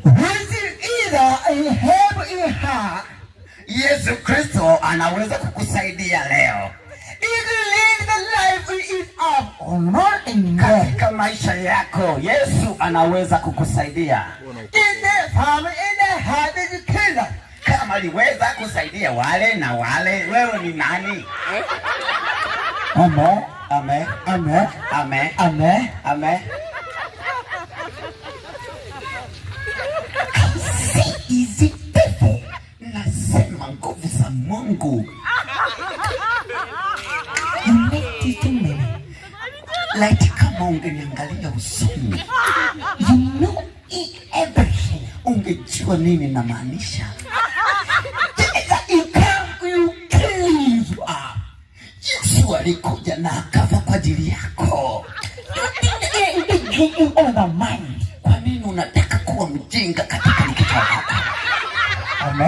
Which either in have in heart, Yesu Kristo anaweza kukusaidia leo if you live the life is up or not in God. Katika maisha yako. Yesu anaweza kukusaidia. In the family, in the heart is killer. Kama aliweza kusaidia wale na wale, wewe ni nani? Amen. Amen. Amen. Amen. Amen. Amen. See is devil. Nasema nguvu za Mungu. You make this to me. Laiti kama ungeniangalia usoni, You know it everything. Ungejua nini namaanisha. You come, you kill you up. Yesu alikuja na akafa kwa ajili yako. You on the mind. Kwa nini unataka kuwa mjinga katika kichwa chako? Amen.